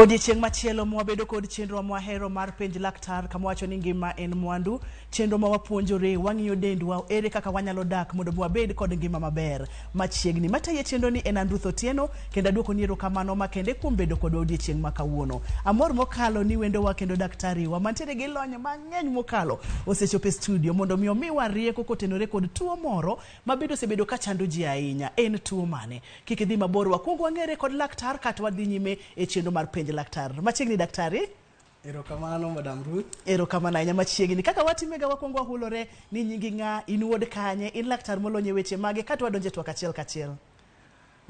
Odiechieng' machielo mwabedo kod chenro mwahero mar penj laktar kama wacho ni ngima en mwandu. Chenro ma wapuonjore, wang'iyo dendwa, ere kaka wanyalo dak mondo wabed kod ngima maber. Machiegni mataye chenro ni en an Ruth Otieno kendo aduokoni erokamano makende kuom bedo kodwa odiechieng' ma kawuono. Amor mokalo ni wendowa kendo daktari wa mantiere gi lony mang'eny mokalo osechopo e studio mondo mi omiwa rieko kotenore kod tuo moro ma bende osebedo ka chando ji ahinya. En tuo mane? Kik idhi mabor, wakuong wang'ere kod laktar kato wadhi nyime e chenro mar penj laktar. Machiegni daktari. Erokamano Madam Ruth. Erokamano ahinya machiegni. Kaka watimega wakuongo wahulore ni nyingi ng'a, in wuod kanye, in laktar molony e weche mage kato wadonjo e twak achiel kachiel.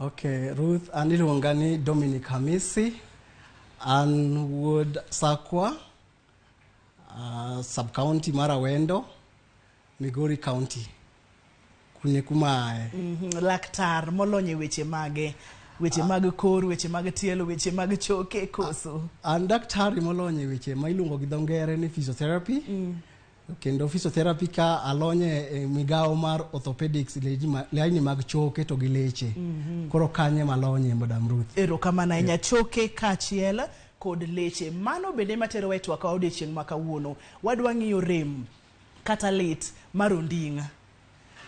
Okay, Ruth, an iluonga ni Dominic Hamisi. An wuod Sakwa, sub-county mar Awendo, Migori County. Kune kuma aye. Laktar molony e weche mage? Weche mag kor, weche mag tielo, weche mag choke koso? An daktari molony e weche ma iluongo gi dho ngere ni physiotherapy. Kendo physiotherapy ka alonye e migawo mar orthopedics, laini mag choke to gi leche. Koro kanye malonye, Madam Ruth. Erokamano ahinya. Choke kaachiel kod leche. Mano bende materowa e twak wa odiechieng' ma kawuono. Wadwa ng'iyo rem kata lit mar onding'.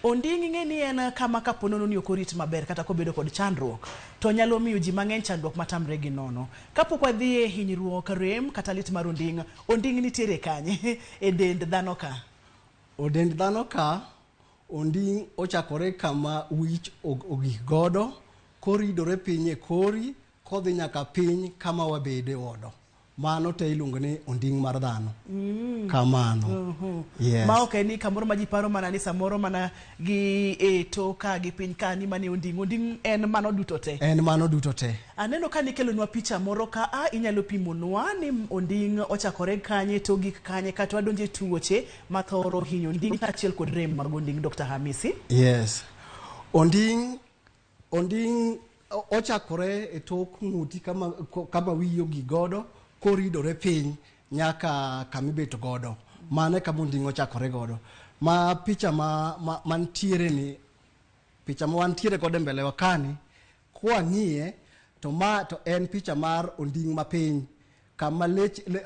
Onding' ing'e ni en kama kapo nono ni ok orit maber kata kobedo kod chandruok to nyalo miyo ji mang'eny chandruok matamre gi nono. Kapok wadhi e hinyruok, rem kata lit mar onding', onding' nitiere kanye e dend dhano ka? O dend dhano ka, onding' ochakore kama wich ogik godo, koridore piny e kori, kodhi nyaka piny kama wabede godo. Mano te iluongo ni onding' mar dhano. Kamano. Yes. Ma ok en ni kamoro ma ji paro mana ni samoro mana gi e tok ka gi piny ka ni mane onding'. Onding' en mano duto te. En mano duto te. Aneno ka nikelonwa picha moro ka a inyalo pimonwa ni onding' ochakore kanye to ogik kanye kata wadonjo e tuoche mathoro hinyo onding' kaachiel kod rem mag onding' Dr. Hamisi. Yes. Onding' Onding' ochakore e tok ng'uti kama, kama wiyi ogik godo koridore piny nyaka kama ibet godo. Mano e kama onding' ochakore godo. Ma picha ma, ma, mantiere ni, picha ma wantiere godo e mbele wa kani, kwang'iye to ma to en picha mar onding' mapiny kama lech, le,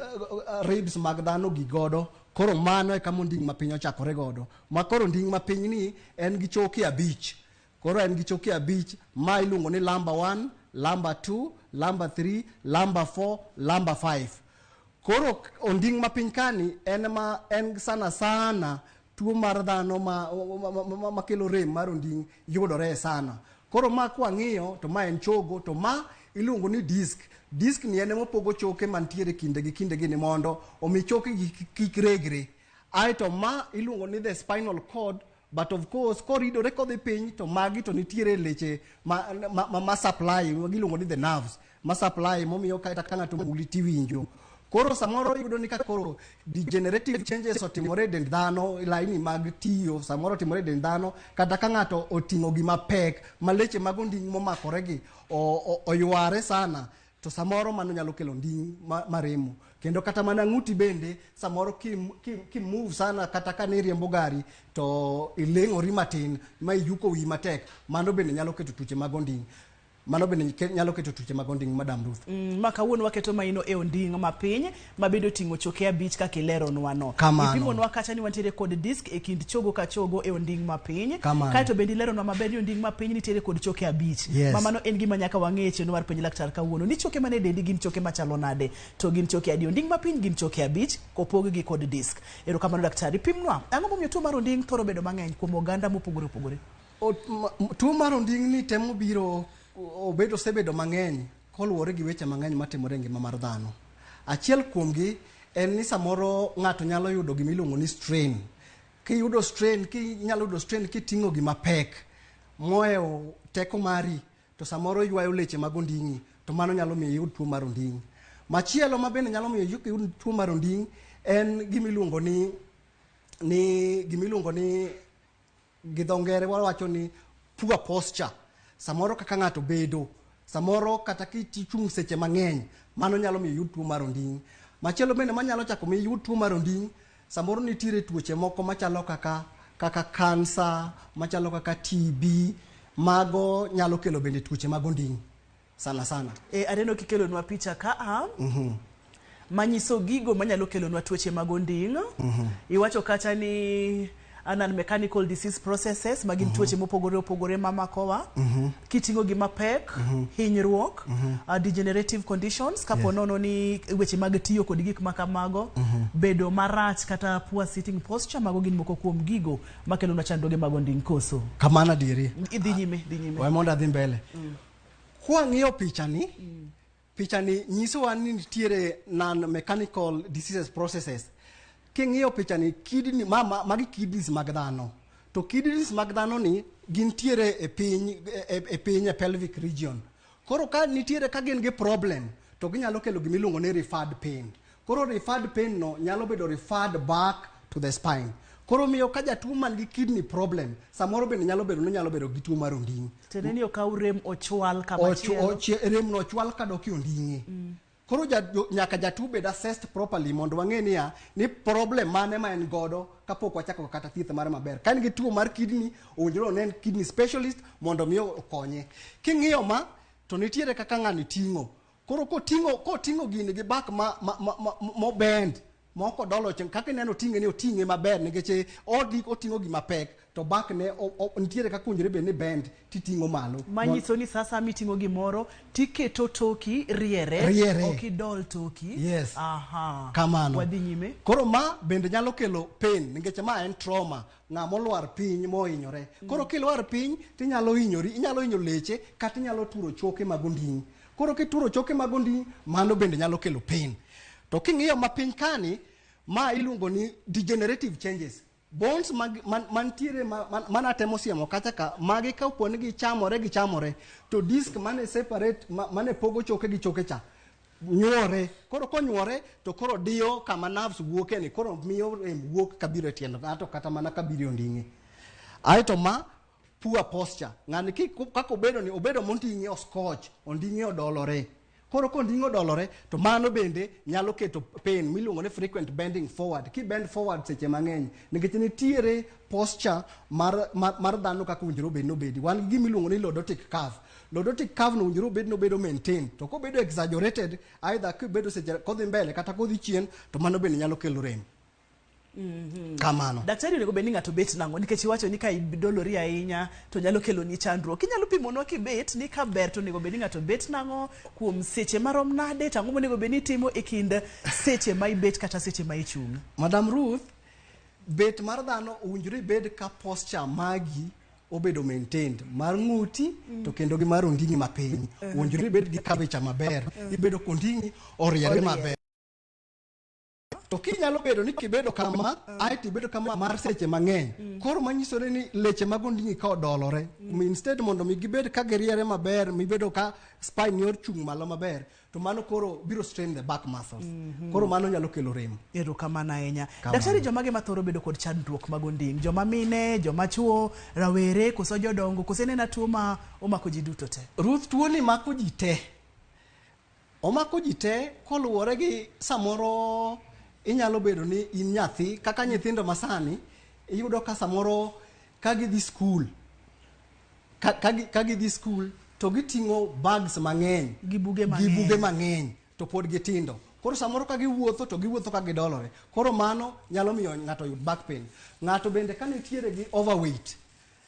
ribs mag dhano ogik godo. Koro mano e kama onding' mapiny ochakore godo. Ma koro onding' mapiny ni en gi choke 5. Koro en gi choke 5 ma iluongo ni lumbar 1, lumbar 2, lumbar 3, lumbar 4, lumbar 5. Koro onding' mapiny kani en ma en sana sana tuo mar dhano ma kelo rem mar onding' yudore sana. Koro ma kwang'iyo to ma en chogo to ma iluongo ni disc. Disc ni en emopogo choke mantiere kinde gi kinde gi ni mondo omi choke gi kik regre. Aeto ma iluongo ni the spinal cord. But of course, koridore kodhi piny to magi to nitiere leche ma supply, ma giluongo ni the nerves, ma supply momiyo kata ka ng'ato muli tiwinjo. Koro samoro iyudo ni ka koro degenerative changes otimore e dend dhano, laini mag tiyo samoro otimore e dend dhano, kata ka ng'ato oting'o gima pek ma leche mag onding' momakore gi oyware sana, to samoro mano nyalo kelo onding' maremo. Kendo kata mana ng'uti bende samoro ki move sana, kata ka niriembo gari to ileng'ori matin ma iyuko wiyi matek, mano bende nyalo keto tuoche mag onding'. Mano bende nyalo keto tuoche mag onding', Madam Ruth. Ma kawuono waketo maino e onding' mapiny ma bende oting'o choke 5 kaka ileronwa no. Kamano. Ipimonwa kacha ni wantiere kod disc e kind chogo ka chogo e onding' mapiny. Kamano. Kaeto bende ileronwa maber ni onding' mapiny nitiere kod choke 5. Yes. Ma mano en gima nyaka wang'e e chenro mar penj laktar kawuono. Ni choke mane dendi gin choke machalo nade? To gin choke adi? Onding' mapiny gin choke 5 kopog gi kod disc. Erokamano daktari. Pimnwa, ang'o momiyo tuo mar onding' thoro bedo mang'eny kuom oganda mopogore opogore? Tuo mar onding' ni temo biro, obedo, osebedo mang'eny koluwore gi weche mang'eny matimore e ngima mar dhano. Achiel kuomgi en ni samoro ng'ato nyalo yudo gima iluongo ni strain. Kiyudo strain, kinyalo yudo strain kiting'o gima pek mohewo teko mari, to samoro ywayo leche mag onding'i, to mano nyalo miyo iyud tuo mar onding'. Machielo ma bende nyalo miyo iyud tuo mar onding' en gima iluongo ni, ni gima iluongo ni gi dho ngere wawacho ni poor posture. Samoro kaka ng'ato bedo, samoro kata kichung' seche mang'eny, mano nyalo miyo iyud tuo mar onding'. Machielo bende manyalo chako miyo iyud tuo mar onding', samoro nitiere tuoche moko machalo kaka kansa, machalo kaka TB, mago nyalo kelo bende tuoche mag onding'. Sana sana. E, aneno kikelonwa picha ka a manyiso gigo manyalo kelonwa tuoche mag onding'. Iwacho kacha ni non mechanical disease processes magin tuoche mopogore opogore mamakowa. Kiting'o gima pek, hinyruok, degenerative conditions kapo nono ni weche mag tiyo kod gik makamago, bedo marach kata poor sitting posture, mago gin moko kuom gigo makelonwa chandruoge mag onding' koso? Kamano adieri. Idhi nyime, dhi nyime. We mondo adhi mbele. Kwang'iyo pichani, pichani nyisowa ni nitiere non mechanical diseases processes. King'iyo pichani, kidney magi kidneys mag dhano. To kidneys mag dhano ni gintiere e piny e pelvic region. Koro ka nitiere ka gin gi problem to ginyalo kelo gimiluongo ni referred pain. Koro referred pain no nyalo bedo referred back to the spine. Koro miyo ka jatuo man gi kidney problem, samoro bende nyalo bedo ni nyalo bedo gi tuo mar onding'. Tiende ni okaw rem ochwal kama chielo. Rem no ochwal kadok e onding'e. Koro nyaka jatuo bed assessed properly mondo wang'e niya ni problem mane ma en godo kapok wachako kata thieth mare maber. Ka en gi tuo mar kidney, owinjore onen kidney specialist mondo mi okonye. King'iyo ma, to nitiere kaka ng'ani ting'o. Koro koting'o gini gi back ma mobend ma ok odolo chien kaka ineno oting'e ni oting'e maber nikech odhi oting'o gima pek to back ne nitiere kaka owinjore bed ni bend titing'o malo. Manyiso ni sasa miting'o gimoro tiketo toki riere, Riere. Ok idol toki. Yes. Aha. Kamano. Wadhi nyime. Koro ma bende nyalo kelo pain nikech ma en trauma, ng'ama olwar piny mohinyore. Koro kilwar piny tinyalo hinyori, inyalo hinyo leche kata inyalo turo choke mag onding'. Koro kituro choke mag onding', mano bende nyalo kelo pain. To king'iyo ma piny kani, ma iluongo ni degenerative changes. Bones mag, mantiere manatemo siemo kacha ka magi kapo ni gichamore gichamore to disc mane separate mane pogo choke gi choke cha nyuore. Koro konyuore to koro diyo kama nerves wuoke ni, koro miyo rem wuok kabiro e tiend ng'ato kata mana kabiro e onding'e. Aeto ma poor posture, ng'ani kaka obedo ni obedo monding'e oskoch, onding'e odolore. Koro konding'e odolore to mano bende nyalo keto pain miluongo ni frequent bending forward. Ki bend forward seche mang'eny nikech nitiere posture mar dhano kaka owinjore obed nobedi. Wan gi gima iluongo ni lordotic curve. Lordotic curve no owinjore obed nobedo maintained. To kobedo exaggerated, either kibedo seche kodhi mbele kata kodhi chien, to mano bende nyalo kelo rem. Kamano. Daktari, onego bed ni ng'ato bet nang'o? Nikech iwacho ni ka idolori ahinya to nyalo keloni chandruok. Inyalo pimonwa kibet ni ka ber to onego bed ni ng'ato bet nang'o kuom seche marom nade, to ang'o monego bed ni itimo e kind seche ma ibet kata seche ma ichung'? Madam Ruth, bet mar dhano owinjore ibed ka posture magi obedo maintained mar ng'uti to kendo gi mar onding'i mapiny. Owinjore ibed gi curvature maber, ibedo konding'i oriere maber. To kinyalo bedo ni kibedo kama, aeto ibedo kama mar seche mang'eny, koro manyisore ni leche mag onding'i ka odolore, instead mondo mi gibed ka giriere maber, mibedo ka spine ni ochung' malo maber, to mano koro biro strain the back muscles. Koro mano nyalo kelo rem. Erokamano ahinya. Kamano. Daktari, jomage mathoro bedo kod chandruok mag onding'? Joma mine, joma chuo, rawere, koso jodongo, koso en ena tuo ma omako ji duto te? Ruth, tuo ni mako ji te. Omako ji te koluwore gi samoro inyalo bedo ni in nyathi kaka nyithindo masani iyudo ka samoro ka gidhi skul ka gidhi skul to giting'o bags mang'eny Gi buge gi mang'eny. buge mang'eny to pod gitindo. Koro samoro ka giwuotho to giwuotho ka gidolore. Koro mano nyalo miyo ng'ato oyud back pain. Ng'ato bende ka nitiere gi overweight,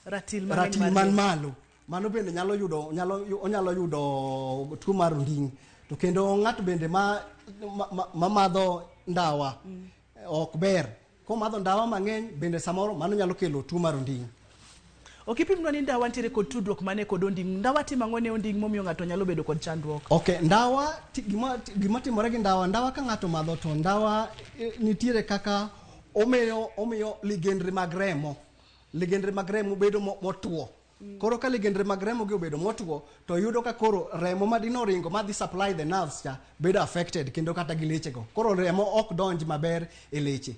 ratil mang'eny ratil mar man del. Malo mano bende nyalo yudo nyalo onyalo yudo tuo mar onding'. To kendo ng'ato bende ma madho ndawa ok ber komadho ndawa mang'eny bende samoro mano nyalo kelo tuo mar onding'. Ok ipimnwa ni ndawa nitiere kod tudruok mane kod onding'? Ndawa timo ang'o ne onding' momiyo ng'ato nyalo bedo kod chandruok? Ok, ndawa gima timore gi ndawa, ndawa ka ng'ato madho to ndawa nitiere kaka omiyo ligendre mag remo. Ligendre mag remo bedo motuo. Koro ka ligendre mag remo gi obedo motuo, to yudo ka koro remo madino ringo madhi supply the nerves cha bedo affected kendo kata gi lechego. Koro remo ok donj maber e leche.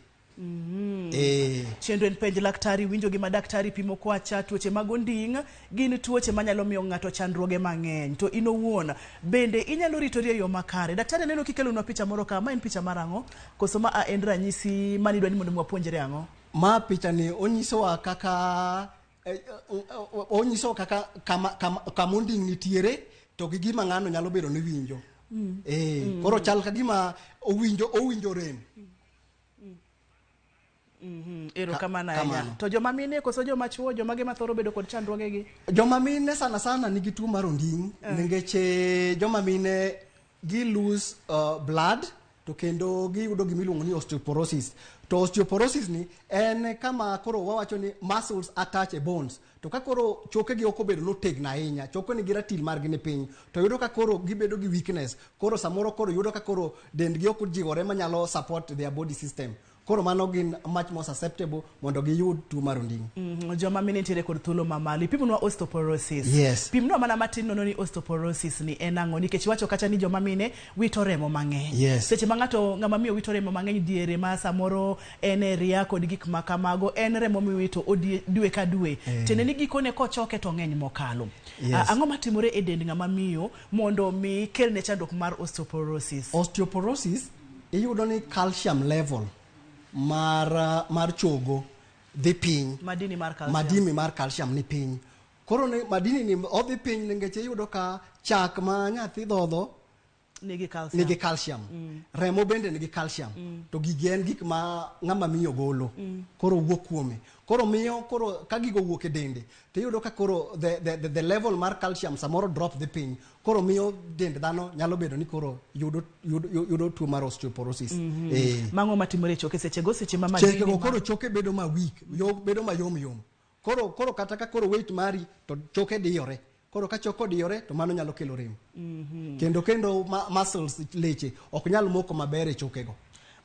Chenro en Penj Laktari. Winjo gima daktari pimo kwacha. Tuoche mag onding' gin tuoche manyalo miyo ng'ato chandruoge mang'eny. To in owuon bende inyalo ritori e yo makare. Daktari, aneno kikelonwa picha moro ka. Ma en picha mar ang'o? Koso ma a en ranyisi manidwa ni mondo mi wapuonjre ang'o? Ma picha ni onyisowa kaka onyisowa kaka kama onding' nitiere. to gi gima ng'ano nyalo bedo ni winjo. Eh, koro chal ka gima owinjo rem. Erokamano ahinya. Kamano. To joma mine koso joma chuo, joma gi mathoro bedo kod chandruoge gi? Joma mine sana sana nigi tuo mar onding nikech joma mine gi lose blood to kendo giyudo gimiluongo ni osteoporosis. To osteoporosis ni en kama koro wawacho ni muscles attach e bones. To ka koro chokegi ok obedo notegno ahinya, choke nigi ratil margi ni piny, to yudo ka koro gibedo gi weakness. Koro samoro koro yudo ka koro dendgi ok ojiwore manyalo support their body system. Koro mano gin much more susceptible mondo giyud tuo mar onding. Joma mine nitiere kod thuolo mamalo. Ipimonwa osteoporosis. Yes. Pimnwa mana matin nono ni osteoporosis ni en ang'o, nikech iwacho kacha ni joma mine wito remo mang'eny. Yes. Seche ma ng'ato ng'ama miyo wito remo mang'eny diere ma samoro en e ria kod gik ma kamago, en remo miwito dwe ka dwe. Tiende ni gikone kochoke to ng'eny mokalo. Yes. Ang'o matimore e dend ng'ama miyo mondo mi kelne chandruok mar osteoporosis? Osteoporosis iyudo ni calcium level mar chogo dhi piny. Madini mar calcium. Madini mar calcium ni piny. Koro ni madini ni odhi piny nikech iyudo ka chak ma nyathi dhodho nigi calcium. Nigi calcium. Remo bende nigi calcium. To gigi en gik ma ng'ama miyo golo. Koro wuok kuome. Koro miyo koro ka gigo wuok e dende to iyudo ka koro the level mar calcium samoro drop dhi piny. Koro miyo dend dhano nyalo bedo ni koro yudo tuo mar osteoporosis. Mang'o matimore e choke seche go, seche ma madini Choke go ma koro choke bedo ma weak, bedo ma yom yom. Koro kata ka koro weight mari to choke diyore. Koro ka choke odiyore to mano nyalo kelo rem. Kendo muscles leche ok nyal moko maber e chokego.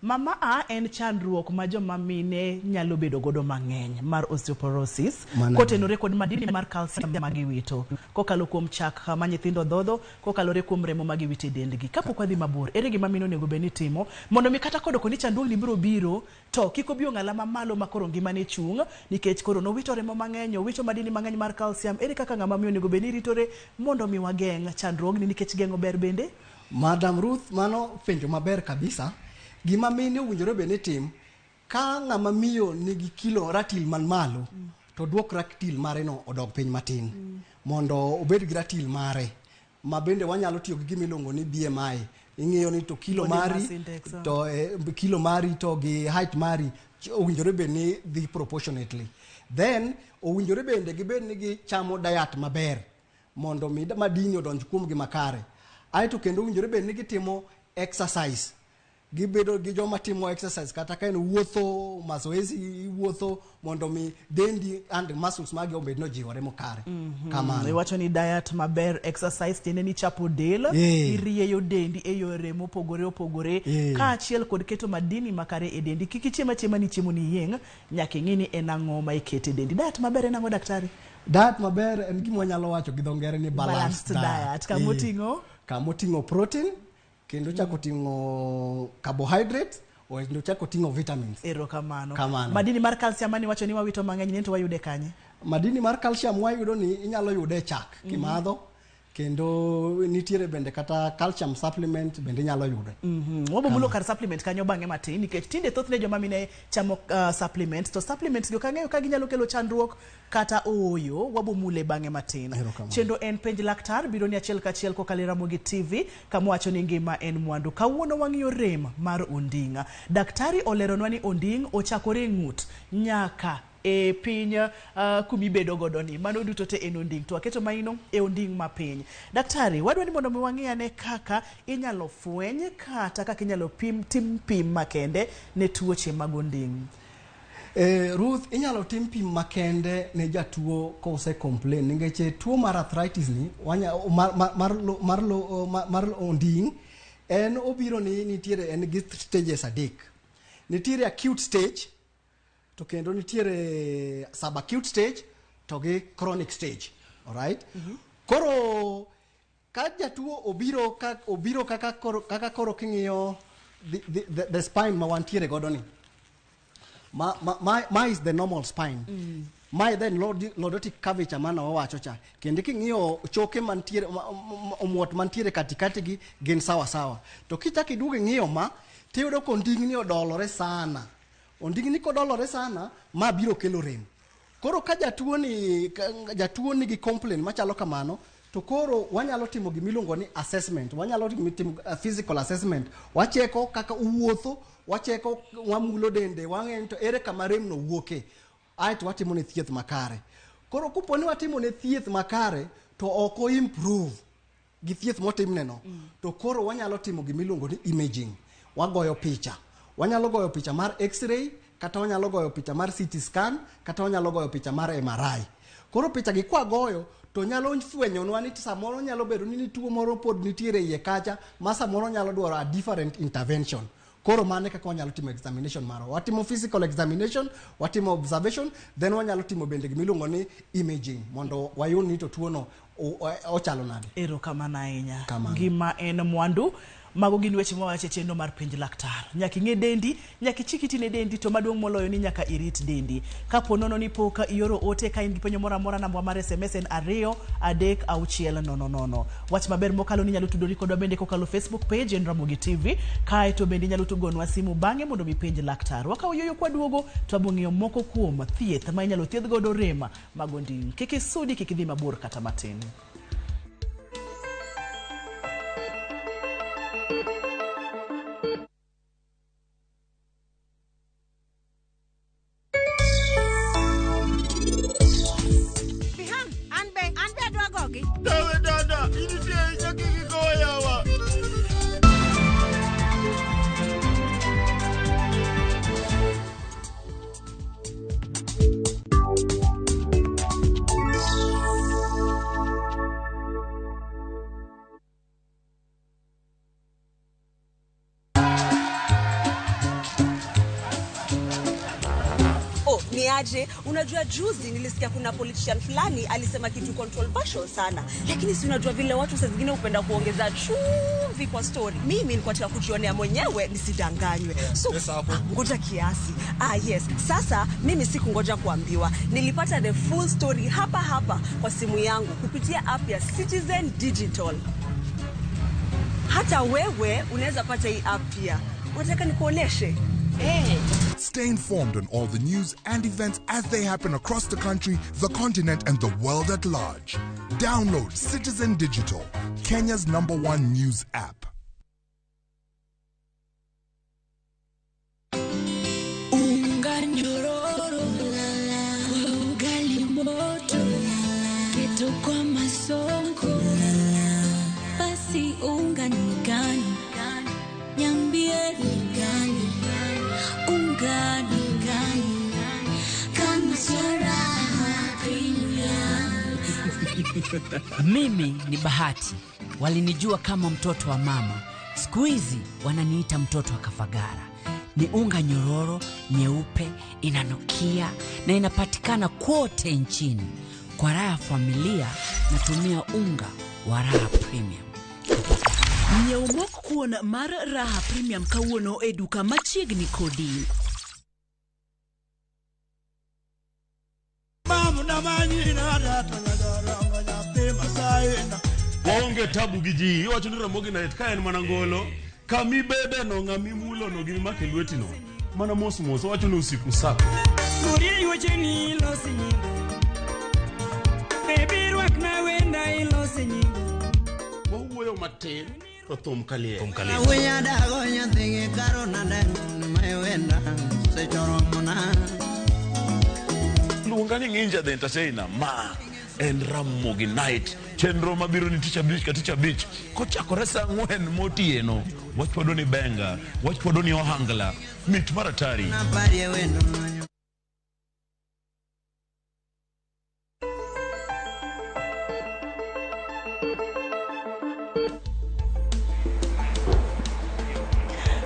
Mama a en chandruok ma joma mine nyalo bedo godo mang'eny mar osteoporosis kotenore kod madini mar calcium ma giwito kokalo kuom chak ma nyithindo dhodho, kokalore kuom remo ma giwito e dendgi. Kapok wadhi mabor, ere gima mine onego bed ni timo mondo mi kata kodoko ni chandruogni biro biro to kik obi ong'ala mamalo ma koro ngimane chung', nikech koro nowito remo mang'eny, owito madini mang'eny mar calcium. Ere kaka ng'ama miyo onego bed ni ritore mondo mi wageng' chandruogni, nikech geng'o ber bende? Madam Ruth, mano penjo maber kabisa. Gima mine owinjore bed ni tim, ka ng'ama miyo nigi kilo ratil man malo, to duok ratil mare no odog piny matin, mondo obed gi ratil mare. Ma bende wanyalo tiyo gi gima iluongo ni BMI. Ing'iyo ni to kilo Body mari mass index, oh. to kilo mari to gi height mari owinjore bed ni dhi proportionately. Then owinjore bende gibed ni gichamo diet maber mondo mi madini odonj kuomgi makare. Aeto kendo owinjore bed ni gitimo exercise. Gibedo gi joma timo exercise kata ka en wuotho, mazoezi iwuotho mondo mi dendi and muscles magi obed nojiwore mokare. Kamano. Iwacho ni diet maber, exercise tiende ni chapo del, irieyo dendi e yore mopogore opogore, kaachiel kod keto madini makare e dendi. Kik ichiem achiema ni chiemo ni yieng', nyaka ing'i ni en ang'o ma ikete e dendi. Diet maber en ang'o, daktari? Diet maber en gima wanyalo wacho gi dho ngere ni balanced Balanced diet. diet. Kamoting'o? Kamoting'o protein, kendo chako ting'o carbohydrates, kendo chako ting'o vitamins. Erokamano. Kamano. Madini mar calcium mane iwacho ni wawito mang'eny ni to wayude kanye? Madini mar calcium wayudo ni inyalo yude e chak kimadho, kendo nitiere bende kata calcium supplement bende inyalo yude. Wabo mulo kar supplement kanyo bang'e matin, nikech tinde thothne joma mine chamo supplements, to supplements go kang'eyo ka ginyalo kelo chandruok kata ooyo, wabo mule bang'e matin. Erokamano. Chenro en Penj Laktar biro ni achiel kachiel kokalo e Ramogi TV, kama wacho ni ngima en mwandu. Kawuono wang'iyo rem mar onding'. Daktari oleronwa ni onding' ochakore e ng'ut nyaka e piny kumibedo godo ni. Mano duto te en onding', to waketo maino e onding' mapiny. Daktari, wadwa ni mondo mi wang'i ane kaka inyalo fweny kata kaka inyalo pim tim pim makende ne tuoche mag onding'. Ruth, inyalo tim pim makende ne jatuo kose complain nikech tuo mar arthritis ni wanya, mar, mar, mar, mar, mar, mar onding' en obiro ni nitiere en gi stages adek. Nitiere acute stage, to kendo nitiere subacute stage, to gi chronic stage. All right? Koro ka jatuo obiro ka obiro kaka koro king'iyo the spine ma wantiere godo ni. Ma is the normal spine. Ma then lordotic curvature mano wawacho cha. Kendo king'iyo choke mantiere, omuot mantiere katikati gi gin sawa sawa. To kichak iduogo ing'iyo ma, tiyudo ka onding'ni odolore sana. Onding'ni kodolore sana, ma biro kelo rem. Koro ka jatuo nigi complaint machalo kamano, To koro wanyalo timo gimiluongo ni assessment. Wanyalo timo physical assessment. Wacheko kaka uwuotho, wacheko wamulo dende, wang'eyo to ere kama rem no wuoke. Aeto watimo ne thieth makare. Koro kopo ni watimo ne thieth makare to ok o improve gi thieth motimne no, to koro wanyalo timo gimiluongo ni imaging. Wagoyo picha. Wanyalo goyo picha mar x-ray, kata wanyalo goyo picha mar CT scan, kata wanyalo goyo picha mar MRI. Koro picha gi kwagoyo to nyalo fwenyonwa ni samoro nyalo bedo ni tuo moro pod nitiere iye kacha ma samoro nyalo dwaro a different intervention. Koro mano e kaka wanyalo timo examination marwa. Watimo physical examination, watimo observation, then wanyalo timo bende gimiluongo ni imaging mondo wayud ni to tuo no ochalo nade. Erokamano ahinya. Kamano. Ngima en mwandu. Mago gin weche mawacho e chenro mar Penj Laktar. Nyaka ing'e dendi, nyaka ichik iti ne dendi, to maduong' moloyo ni nyaka irit dendi. Kapo nono ni pok ioro ote ka in gi penjo moro amora, namba mar SMS en 2 3 6 0 0. Wach maber mokalo ni inyalo tudori kodwa bende kokalo Facebook page en Ramogi TV, kaeto bende inyalo tugonwa simu bang'e mondo mi penj laktar. Wakawo yueyo kwaduogo to wabiro ng'iyo moko kuom thieth ma inyalo thiedh godo rem mag onding'. Kik isudi, kik idhi mabor kata matin. Bihan, an be, an be adwa gogi. Dawe dada, initie ahinya kik igowa yawa. Oh, ni aje? Unajua juzi nilisikia kuna politician fulani alisema kitu controversial sana. Lakini si unajua vile watu saa zingine hupenda kuongeza chumvi kwa story. Mimi nilikuwa nataka kujionea mwenyewe nisidanganywe. So, ngoja kiasi. Ah, yes. Sasa mimi sikungoja kuambiwa. Nilipata the full story hapa hapa kwa simu yangu kupitia app ya Citizen Digital. Hata wewe unaweza pata hii app pia. Unataka nikuoneshe? Stay informed on all the news and events as they happen across the country, the continent, and the world at large. Download Citizen Digital, Kenya's #1 news app. Unga nyororo kwa ugali moto, keto kwa masonko, basi unga ni gani? Niambie ni gani? Unga ni gani? Kama sio Raha Premium. Mimi ni Bahati. Walinijua kama mtoto wa mama. Siku hizi wananiita mtoto wa Kafagara. Ni unga nyororo, nyeupe, inanukia na inapatikana kote nchini. Kwa raha ya familia natumia unga wa Raha Premium. Nyiew mok kuon mar Raha Premium kawuono e duka machiegni kodi. Waonge tabu gi ji, iwacho ni Ramogi Night ka en mana ngolo, kamibede no ng'amimulo no gi mimako e lweti no, mana mos mos, owacho ni usiku sako. Morie wecheni ilosi nyinga. Baby rwakna wenda ilosi nyinga. Wawuoyo matin to thum kaliel. Thum kaliel. Awuoyo dago nyathigi karo nade ma wenda sechoromona. Luonga ni Nginja the Entertainer, ma en Ramogi Night, chenro mabiro ni tich abich ka tich abich kochakore saa 4 motieno. Wach podo ni benga, wach podo ni ohangla, mit mar atari. Naparie wendo manyo.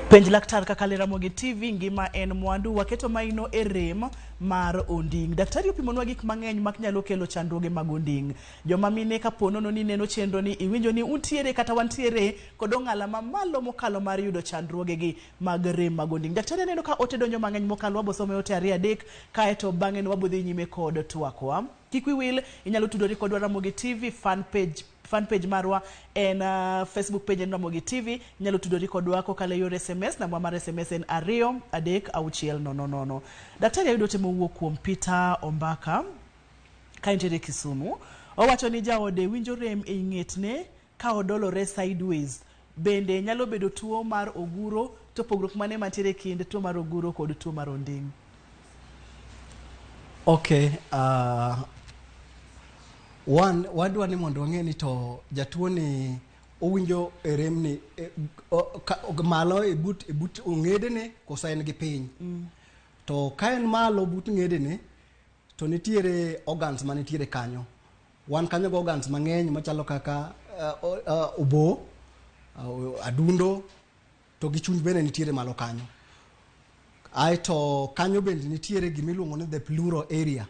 Penj Laktar kaka le Ramogi TV, ngima en mwandu. Waketo maino e rem mar onding'. Daktari opimonwa gik mang'eny mak nyalo kelo chandruoge mag onding'. Joma mine kapo nono ni neno chenro ni iwinjo ni untiere kata wantiere kod ong'ala mamalo mokalo mar yudo chandruoge gi mag rem mag onding'. Daktari aneno ka ote donjo mang'eny mokalo, wabosome ote 2 3 kaeto bang'e no wabodhi nyime kod twakwa. Kik wiwil, inyalo tudori kodwa Ramogi TV fan page. Fan page marwa en Facebook page en Ramogi TV. Inyalo tudori kodwa kokalo e yor SMS, namba mar SMS en 2 3 6 0 0. Daktari ayudo ote mowuok kuom Peter Ombaka ka entiere Kisumu. Owacho ni jaode winjo rem e ng'etne ka odolore sideways. Bende nyalo bedo tuo mar oguro to pogruok mane mantiere e kind tuo mar oguro kod tuo mar onding'? Okay, one, wadwa ni mondo wang'e ni to jatuo ni owinjo e rem ni e, o, ka, malo e but ong'edene koso en gi piny. To ka en malo but ng'edene to nitiere organs manitiere kanyo. Wan kanyo go organs mang'eny machalo kaka obo, adundo to gi chuny bende nitiere malo kanyo. Aeto kanyo bende nitiere gimiluongo ni the pleural area.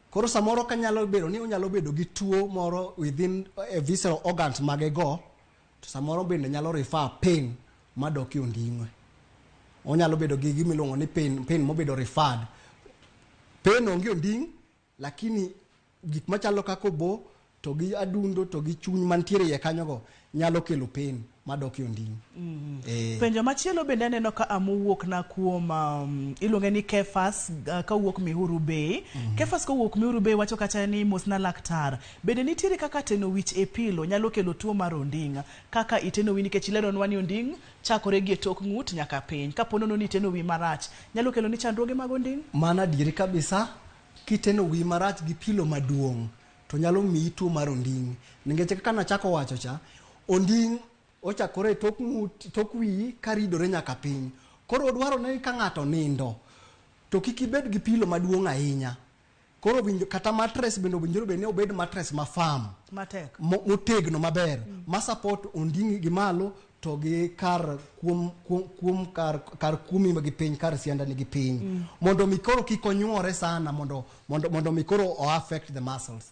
Koro samoro ka nyalo bedo ni onyalo bedo gi tuo moro within visceral organs mage go, to samoro bende nyalo refer pain madok e onding'e. Onyalo bedo gi gimiluongo ni pain, pain mobedo referred. Pain onge onding', lakini gik machalo kaka obo to gi adundo to gi chuny mantiere iye kanyogo nyalo kelo pain madok e onding'. Penjo machielo bende aneno ka amowuok na kuom iluonge ni Kefas kawuok Mihuru Bay. Kefas kowuok Mihuru Bay wacho kacha ni mosna laktar. Bende nitiere kaka teno wich e pilo nyalo kelo tuo mar onding' kaka iteno wi nikech ileronwa ni onding' chakore gi e tok ng'ut nyaka piny. Kapo nono ni iteno wi marach nyalo kelo ni chandruoge mag onding'? Mano adieri kabisa. Kiteno wiyi marach gi pilo maduong' to nyalo miyi tuo mar onding'. Nikech kaka nachako wacho cha, onding' ochakore e tok ng'ut, tok wiyi karidore nyaka piny. Koro dwarore ni ka ng'ato nindo to kik ibed gi pilo maduong' ahinya. Koro winjo kata mattress bende owinjore bed ni obed mattress ma firm. Matek. Motegno maber ma support onding'i gi malo to gi kar kuom kuom, kuom kar, kar kuomi gi piny kar siandani gi piny mondo mi koro kik onyuore sana mondo mi koro o affect the muscles.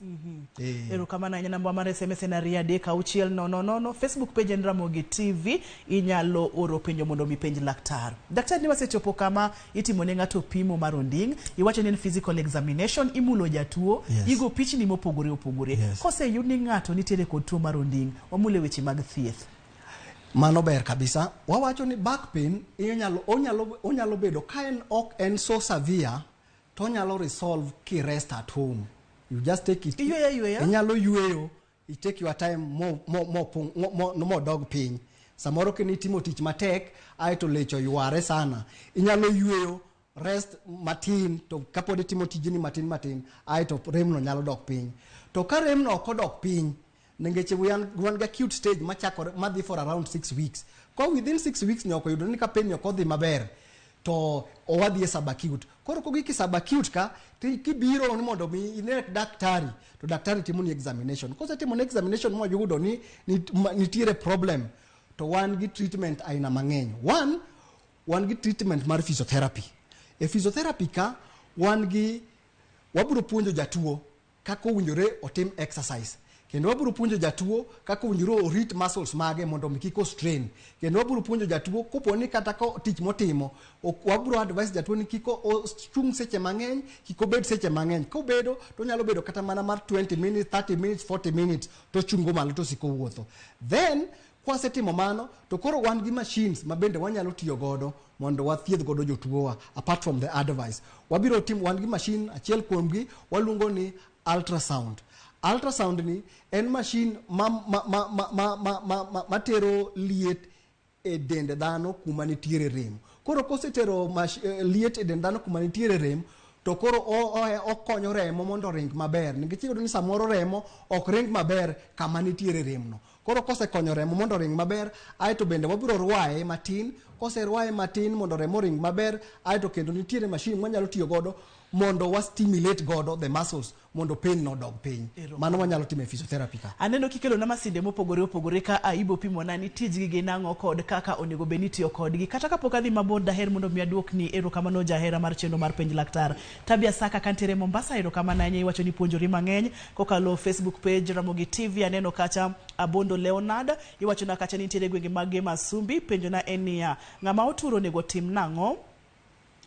Erokamano ahinya. Namba mar SMS en 236 000. Facebook page en Ramogi TV. Inyalo oro penjo mondo mi penj laktar. Daktari, ni wasechopo kama itimo ne ng'ato pimo mar onding'. Iwacho ni en physical examination, imulo jatuo, igo pichni mopogore opogore. Koseyud ni ng'ato nitiere kod tuo mar onding', wamule weche mag thieth. Mano ber kabisa. Wawacho ni back pain inyalo onyalo bedo ka en ok en so severe to onyalo resolve ki rest at home. You just take it. Iyweyo ayweya? Inyalo yweyo, you take your time mo dog piny. Samoro kinitimo tich matek aeto leche oyware sana. Inyalo yweyo rest matin to kapod itimo tijeni matin matin aeto remno nyalo dok piny. To ka remno ok odok piny nikech wan gi acute stage machakore madhi for around 6 weeks. Ko within 6 weeks ni ok oyudo ni ka pain ni ok odhi maber to owadhi e subacute. Koro kogik e subacute ka ti kibiro ni mondo mi ine daktari to daktari timo ni examination. Kosetimo ni examination moyudo ni nitiere problem to wan gi treatment aina mang'eny. One, wan gi treatment mar physiotherapy. E physiotherapy ka wan gi wabiro puonjo jatuo kaka owinjore otim exercise kendo wabiro puonjo jatuo kaka owinjore orit muscles mage mondo mi kik o strain kendo wabiro puonjo jatuo kopo ni kata ko tich motimo wabiro advise jatuo ni kik ochung seche mang'eny, kik obed seche mang'eny. Kobedo to onyalo bedo kata mana mar 20 minutes, 30 minutes, 40 minutes to ochungo malo to osiko wuotho. Then kwasetimo mano to koro wan gi machines ma bende wanyalo tiyo godo mondo wathiedh godo jotuowa apart from the advice. Wabiro timo wan gi machine achiel kuomgi waluongo ni ultrasound. Ultrasound ni en machine ma tero liet e dend dhano kuma nitiere rem. Koro kosetero liet e dend dhano kuma nitiere rem to koro okonyo remo mondo oring maber nikech iyudo ni samoro remo ok ring maber kama nitiere rem no. Koro kosekonyo remo mondo oring maber aeto bende wabiro rwaye matin koserwaye matin mondo remo oring maber aeto kendo nitiere machine mwanyalo tiyo godo mondo wa stimulate godo the muscles mondo pain no odog piny. Mano wanyalo timo e physiotherapy ka. Aneno kikelona masinde mopogore opogore ka a ibo pimona ni tijgi gin ang'o kod kaka onego bed ni itiyo kodgi. Kata kapok adhi mabor daher mondo mi aduokni erokamano jahera mar chenro mar penj laktar. Tabia Saka kantiere Mombasa erokamano ahinya iwacho ni puonjori mang'eny kokalo Facebook page Ramogi TV aneno kacha Abondo Leonard iwachona kacha ni nitiere gwenge mag Masumbi penjona en niya ng'ama oturo onego otim nang'o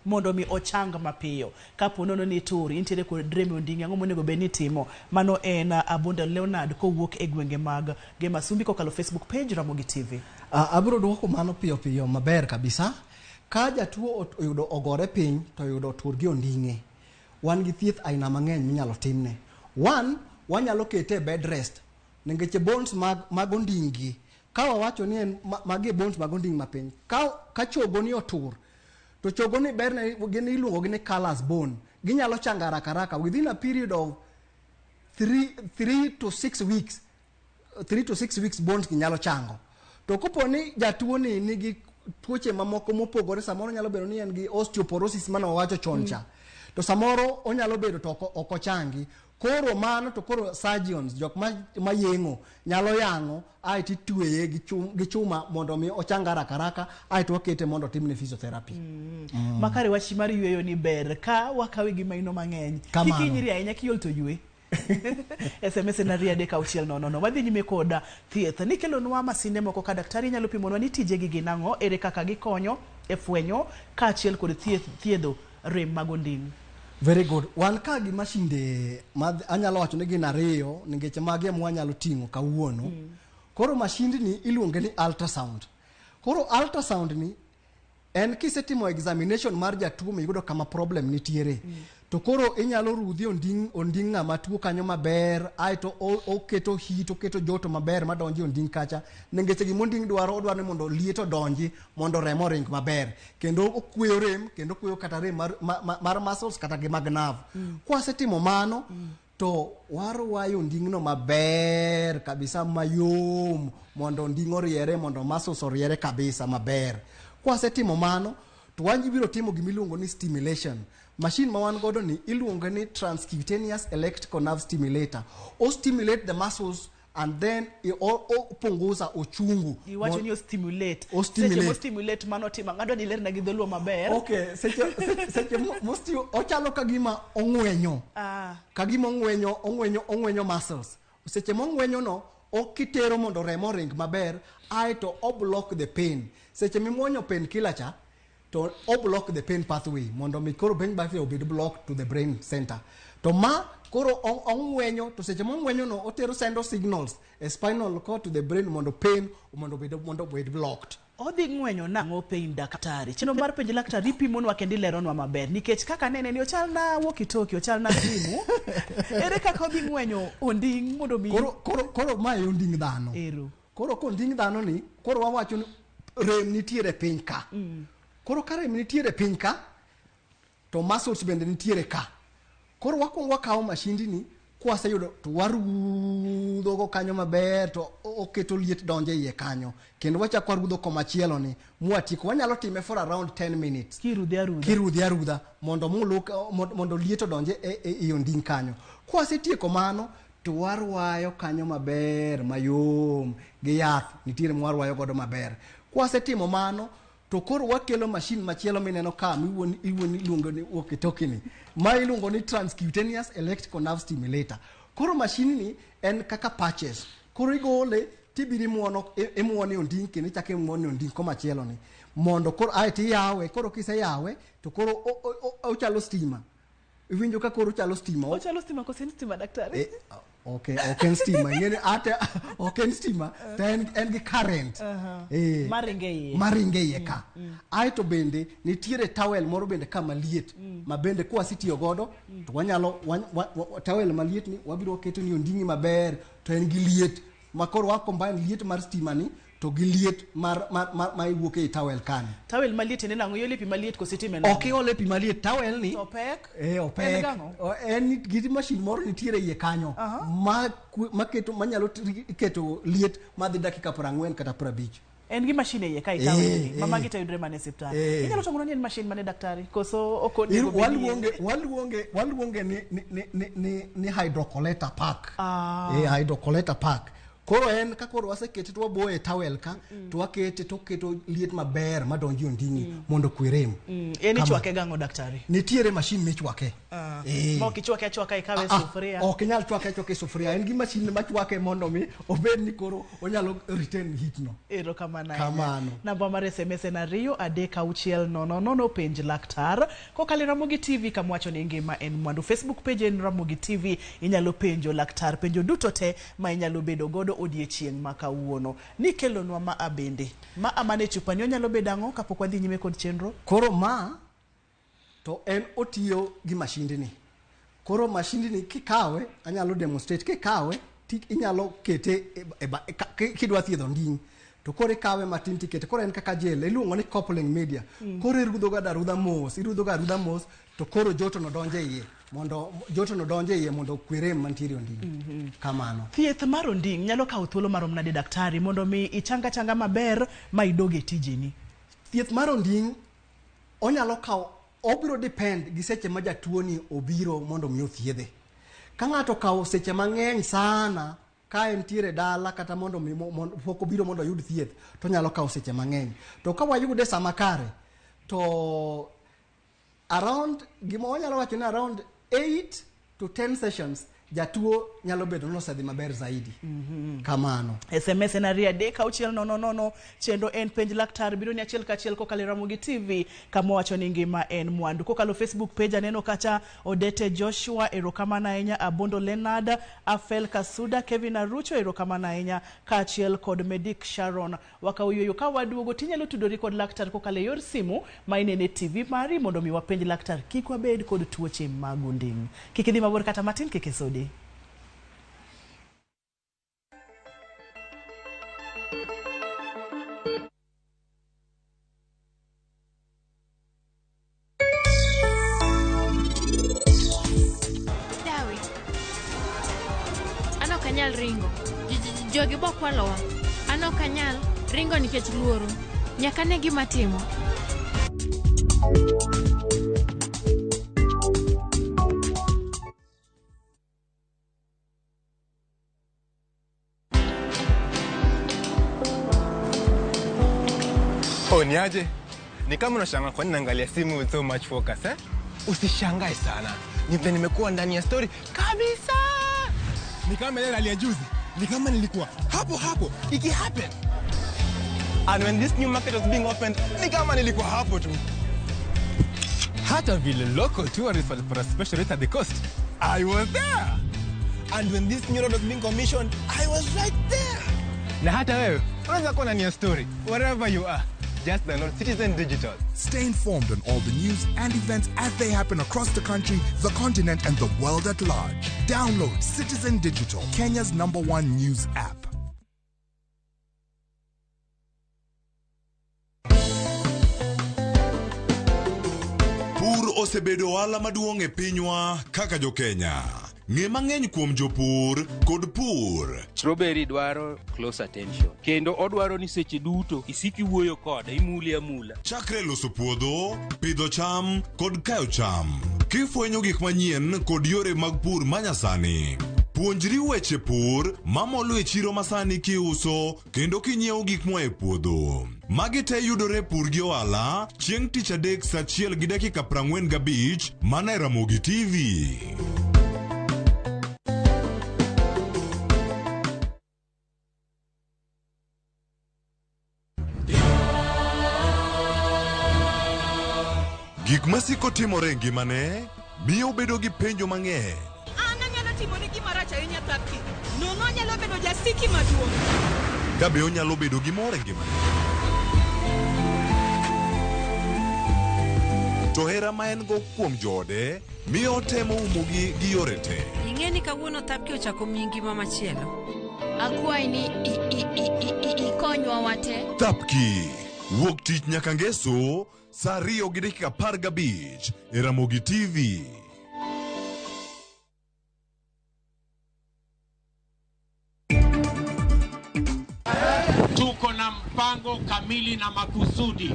mondo mi ochang mapiyo kapo nono ni itur intiere kod rem e onding'i ang'o monego bed ni itimo mano en Abondo Leonard kowuok e gwenge mag Gemasumbi kokalo Facebook page Ramogi TV. Abiro duoko mano piyo piyo maber kabisa. Ka jatuo oyudo ogore piny to oyudo otur gi onding'e, wan gi thieth aina mang'eny minyalo timne. One, Wanyalo kete e bed rest nikech bones mag onding gi, ka wawacho ni en magi e bones mag onding mapiny, ka chogo ni otur, to chogo ni berne gin iluongo gi ni callus bone, ginyalo chango haraka haraka within a period of 3 to 6 weeks. 3 to 6 weeks bones gi nyalo chango. To kopo ni jatuo ni nigi tuoche mamoko mopogore, samoro nyalo bedo ni en gi osteoporosis mane wawacho chon cha, to samoro onyalo bedo to ok ochangi. Koro mano to koro surgeons, jok ma yeng'o nyalo yang'o aeto itweye gi chuma mondo mi ochang haraka haraka, aeto wakete mondo otimne physiotherapy. Makare wach mar yweyo ni ber ka wakawe gi maino mang'eny. Kamano. Kik hinyri ahinya kiol to ywe. SMS en 23600. Wadhi nyime kod thieth. Nikelonwa masinde moko ka daktari nyalo pimonwa ni tijegi gin ang'o, ere kaka gikonyo e fwenyo kaachiel kod thiedho rem mag onding'. Very good. Wan ka gi mashinde ma anyalo wacho ni gin ariyo nikech magi ema wanyalo ting'o kawuono. Koro mashindni iluonge ni ultrasound. Koro ultrasound ni en kisetimo examination mar jatuo miyudo kama problem nitiere, to koro inyalo rudhi onding ng'ama tuo kanyo maber, aeto oketo heat, oketo joto maber madonji onding kacha, nikech gima onding dwaro, odwaro ni mondo liet odonji mondo remo oring maber, kendo okweyo rem, kendo okweyo kata rem mar muscles kata gi mag nerve. Kwasetimo mano, to warwayo onding'no maber kabisa mayom mondo onding' oriere, mondo muscles oriere kabisa maber. Kwasetimo mano, to wan ibiro timo gima iluongo ni stimulation. Machine ma wan godo ni iluongo ni transcutaneous electrical nerve stimulator. O stimulate the muscles and then opunguza uchungu. Iwacho ni o stimulate. O stimulate. Seche mo stimulate mano timo ang'o? Adwa ni ilerna gi dholuo maber. Okay, seche ochalo ka gima ong'wenyo. Ka gima ong'wenyo muscles. Seche mong'wenyo no, okitero mondo remo oring maber, aeto o block the pain. Seche mimuonyo pain killer cha, to o block the pain pathway mondo mi koro pain pathway obed blocked to the brain center. To ma koro ong'wenyo, to seche mong'wenyo no otero sendo signals e spinal cord to the brain mondo pain mondo obed blocked. Odhi ng'wenyo nang'o pain daktari? Chenro mar penj daktari ipimonwa kendo ileronwa maber nikech kaka nene ni ochal na walkie talkie, ochal na simu. Ere kaka odhi ng'wenyo onding' mondo mi Koro mae onding' dhano. Ero. Koro konding' dhano ni, koro wawacho ni rem nitiere piny ka. Koro ka rem nitiere piny ka, to muscles bende nitiere ka. Koro wakwongo wakawo mashindni, kwaseyudo to warudho go kanyo maber, to oketo liet donjo e iye kanyo. Kendo wachako warudho komachielo ni, mwatieko. Wanyalo time for around 10 minutes. Kirudhe arudha. Kirudhe arudha, mondo muluk, mondo liet odonje e onding' kanyo. Kwasetieko mano, to warwayo kanyo maber, mayom, gi yath, nitiere mwarwayo godo maber. Kwasetimo mano, to koro wakelo machine machielo mineno ka, miwuon iluongo ni walkie talkie ni. Ma iluongo ni transcutaneous electrical nerve stimulator. Koro machine ni en kaka patches. Koro igole, tibiro imuono e onding' kendo ichako imuono e onding' komachielo ni. Mondo koro ae tiyawe, koro kiseyawe, to koro ochalo stima. Iwinjo ka koro ochalo stima. Ochalo stima koso en stima daktari? Okay, ok en stima. Ing'eni ate ok en stima, to en gi current. Maringe iye. Maringe iye ka. Aeto bende nitiere towel moro bende ka maliet, ma bende kwasetiyo godo, to wanyalo, towel maliet ni wabiro keto ni onding'i maber, to en gi liet. Ma koro wa combine liet mar stima ni to gi liet ma iwuok e towel kani. Towel maliet en nang'o? Iole pi maliet koso itime nang'o? Ok iole pi maliet, towel ni To opek? Opek. En gang'o? En gi machine moro nitiere iye kanyo. Ma keto, manyalo keto liet madhi dakika 40 kata 50. En gi machine e iye ka ikawe ni, ma magi to yudre mana e osiptal. Inyalo tong'o ni en machine mane daktari? Koso ok onego bed ni Waluonge ni hydrocollator pack. Hydrocollator pack. Koro en ka koro wasekete to waboye e towel ka, to wakete to oketo liet maber madonjo e onding'i mondo okwe rem. En Kama. ichwake gang'o daktari? Nitiere machine michwake. Ma ok ichwake achwaka ikawe e sufuria. Ok inyal chwake achwaka e sufuria. En gi machine machwake mondo mi obed ni koro onyalo retain heat no. Erokamano ahinya. Kamano. Namba mar SMS en 23600, penj laktar. Kokalo e Ramogi TV kama wacho ni ngima en mwandu. Facebook page en Ramogi TV. Inyalo penjo laktar penjo duto te ma inyalo bedo godo odiechieng' ma kawuono. Nikelonwa ma a bende. Ma a mane chupa ni onyalo bedo ang'o kapok wadhi nyime kod chenro? Koro ma to en otiyo gi mashindni. Koro mashindni kikawe, anyalo demonstrate kikawe ti inyalo kete kidwa thiedho onding' to koro ikawe matin tikete. Koro en kaka gel, iluongo ni coupling media. Koro irudho ga arudha mos, irudho ga arudha mos to koro joto no donjo e iye mondo joto no donjo e iye mondo okwe rem mantiere e onding'. Kamano. Thieth mar onding' nyalo kawo thuolo marom nade daktari mondo mi ichang achanga maber ma idog e tijeni? Thieth mar onding' onyalo kawo, obiro depend gi seche ma jatuo ni obiro mondo mi othiedhe. Ka ng'ato okawo seche mang'eny sana ka entiere dala kata mondo mi pok obiro mondo oyud thieth, to onyalo kawo seche mang'eny. To ka wayude sama kare, to around gima wanyalo wacho ni around 8 to 10 sessions jatuo nyalo bedo ni osedhi maber zaidi. Kamano. SMS en 23600, chenro en Penj Laktar biro ni achiel kachiel kokalo e Ramogi TV kama wacho ni ngima en mwandu. Kokalo Facebook page aneno kacha Odete Joshua, erokamano ahinya. Abondo Leonard, Afel Kasuda, Kevin Arucho, erokamano ahinya, kaachiel kod Medik Sharon. Wakawo yueyo ka waduogo tinyalo tudori kod laktar kokalo e yor simu ma inene e TV mari mondo mi wapenj laktar kik wabed kod tuoche mag onding'. Kik idhi mabor kata matin, kik isudi. Dawi. An ok anyal ringo. Jogi bo kwalowa. An ok anyal ringo nikech luoro. Nyaka ne gima timo. Oh, ni aje? Ni kama unashangaa kwa nini naangalia simu with so much focus, eh? Usishangae sana. Ni vile nimekuwa ndani ya story kabisa. Ni kama ile rally ya juzi. Ni kama nilikuwa hapo hapo iki happen. And when this new market was being opened, ni kama nilikuwa hapo tu. Hata vile local tourists walipata special rate at the coast, I was there. And when this new road was being commissioned, I was right there. Na hata wewe unaweza kuwa ndani ya story wherever you are. Just download Citizen Digital. Stay informed on all the news and events as they happen across the country, the continent, and the world at large. Download Citizen Digital, Kenya's #1 news app. Pur osebedo ohala maduong' e pinywa kaka jo-Kenya. Ng'e mang'eny kuom jopur kod pur. Strawberry dwaro close attention kendo odwaro ni seche duto isik iwuoyo kode, imule amula. Chakre loso puodho, pidho cham kod kayo cham. Kifwenyo gik manyien kod yore mag pur manyasani. Puonjri weche pur mamolo e chiro masani kiuso kendo kinyiewo gik moa e puodho. Magi te yudore Pur gi Ohala chieng' tich adek saa 1:45 mana e Ramogi TV. Gik masiko timore e ngimane miyo obedo gi penjo mang'eny. An anyalo timoni gima rach ahinya Thapki. Nono anyalo bedo jasiki maduong'. Ka be onyalo bedo gi mor e ngimane. To hera ma en go kuom joode miyo otemo umogi gi yore te. Ing'e ni kawuono Thapki ochako miyi ngima machielo. Akwayi ni ikonywa wate. Thapki, wuok tich nyaka ngeso saa 2:15 e Ramogi TV. Tuko na mpango kamili na makusudi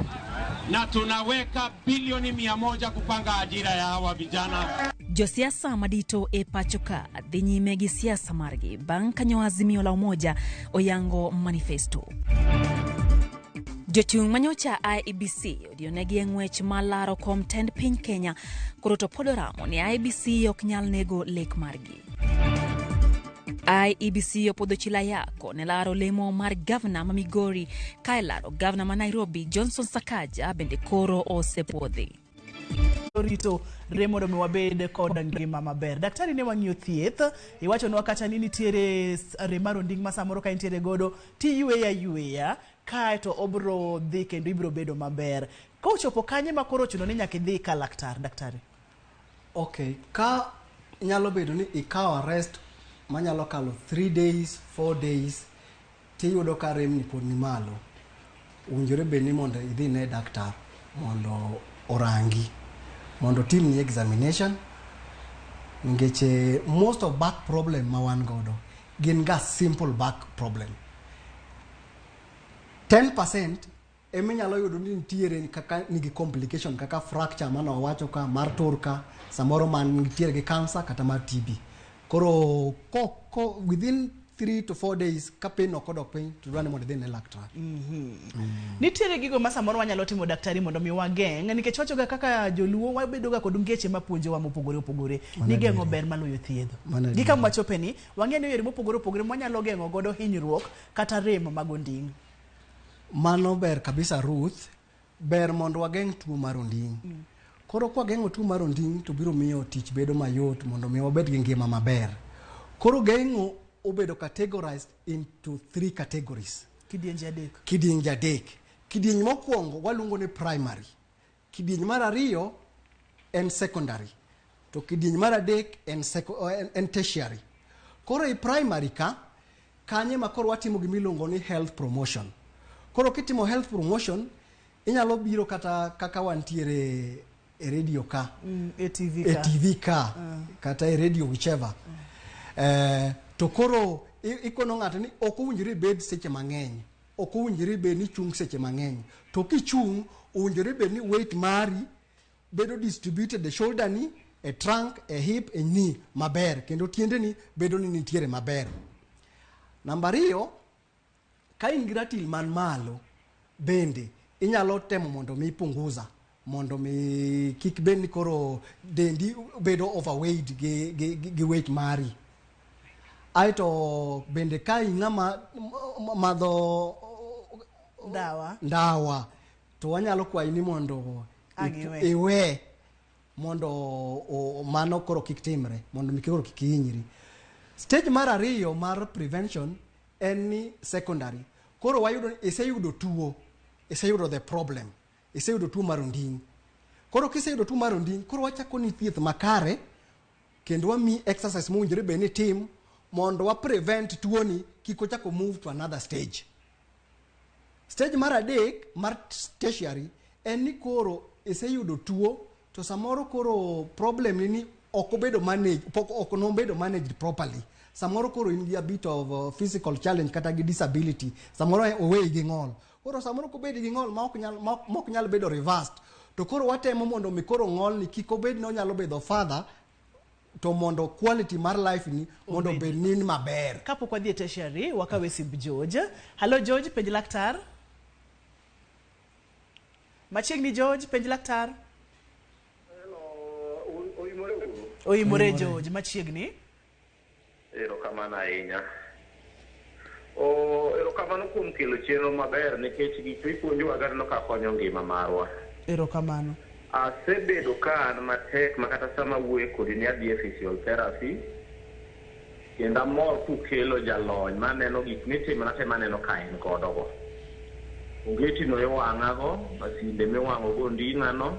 na tunaweka bilioni 100 kupanga ajira ya hawa vijana. Josiasa madito e pacho ka dhi nyime gi siasa margi bang' kanyo Azimio la Umoja oyango manifesto. Jochung' manyocha IEBC odionegi e ng'wech mar laro kom tend piny Kenya koro to pod oramo ni IEBC ok nyal nego lek margi. IEBC opodho chila yako ne laro lemo mar gavana ma Migori kae laro gavana ma Nairobi Johnson Sakaja bende koro osepwodhi. Rito re mondo mi wabed kod ngima maber. Daktari ne wang'iyo thieth, iwachonwa kata ni nitiere rem mar onding' ma samoro ka intiere godo tiyweyo ayweya kaeto obro dhi kendo ibro bedo maber. Kochopo kanye ma koro ochuno ni nyaka idhi ka laktar, daktari? Okay, ka Inyalo bedo ni ikawo arrest manyalo kalo 3 days, 4 days, tiyudo ka rem ni pod ni malo. Owinjore bed ni mondo idhi ne daktar mondo orangi, mondo otimni examination nikech most of back problem ma wan godo gin ga simple back problem. 10% eminyalo yudo ni nitiere kaka nigi complication kaka fracture mane wawacho ka mar tur ka samoro man nitiere gi cancer kata mar TB. Koro ko within 3 to 4 days ka pain ok odok piny to dwani mondo idhi ne laktar. Nitiere gigo ma samoro wanyalo timo, daktari, mondo mi wageng', nikech wachoga kaka joluo wabedo ga kod ngeche mapuonjowa mopogore opogore ni geng'o ber maloyo thiedho. Mano Gi kama wachope ni wang'e ni yore mopogore opogore mwanyalo geng'o godo hinyruok kata rem mag onding'. Mano ber kabisa, Ruth. Ber mondo wageng' tuo mar onding'. Koro kwageng'o tuo mar onding' to biro miyo tich bedo mayot mondo mi wabed gi ngima maber. Koro geng'o obedo categorized into three categories. Kidienje adek. Kidienje adek. Kidieny mokwongo waluongo ni primary. Kidieny mar ariyo en secondary. To kidieny mar adek en tertiary. Koro e primary ka, kanye ma koro watimo gimiluongo ni health promotion. Koro kitimo health promotion, inyalo biro kata kaka wantiere e radio ka. E TV e ka. TV ka, kata e radio, whichever. To koro ikono ng'ato ni ok owinjore ibed seche mang'eny, ok owinjore ibed ni chung' seche mang'eny, to kichung' owinjore bed ni weight mari bedo distributed e shoulder ni, e trunk, e hip, e knee maber, kendo tiendeni bedo ni nitiere maber. Namba ariyo, ka in gi ratil man malo bende inyalo temo mondo mi punguza mondo mi kik bed ni koro dendi bedo overweight gi weight mari. Aeto bende ka in ng'ama madho ndawa, ndawa, to wanyalo kwayi ni mondo Ang' iwe. Iwe mondo mano koro kik timre, mondo mi koro kik ihinyri. Stage mar ariyo mar prevention en ni secondary. Koro wayudo ni iseyudo tuo, iseyudo the problem, iseyudo tuo mar onding'. Koro kiseyudo tuo mar onding', koro wachako ni thieth makare kendo wamiyi exercise mowinjore bed ni tim mondo wa prevent tuoni kik ochako move to another stage. Stage mar adek mar tertiary en ni koro iseyudo tuo to samoro koro problem ni ok obedo manage, pok ok nobedo managed properly. Samoro koro in gi a bit of physical challenge kata gi disability, samoro oweyi gi ng'ol. Koro samoro kobed gi ng'ol ma ok nyal bedo reversed, to koro watemo mondo mi koro ng'ol ni kik obed ni onyalo bedo further, to mondo quality mar life ni mondo Obed. obed ni maber. Kapok wadhi e tertiary, wakawe simb George. Hallo George, penj laktar. Machiegni George, penj laktar. Oimore uru. Oimore George, machiegni. Erokamano ahinya. O, erokamano kuom kelo chenro maber nikech gik mipuonjowa ga aneno ka konyo ngima marwa. Erokamano. Asebedo ka an matek ma kata sama awuoyo kodi ni adhi e physiotherapy kendo amor kukelo jalony maneno gik mitimona te maneno ka en godo go. Ongetino iwang'ago, masinde miwang'o go onding'ano,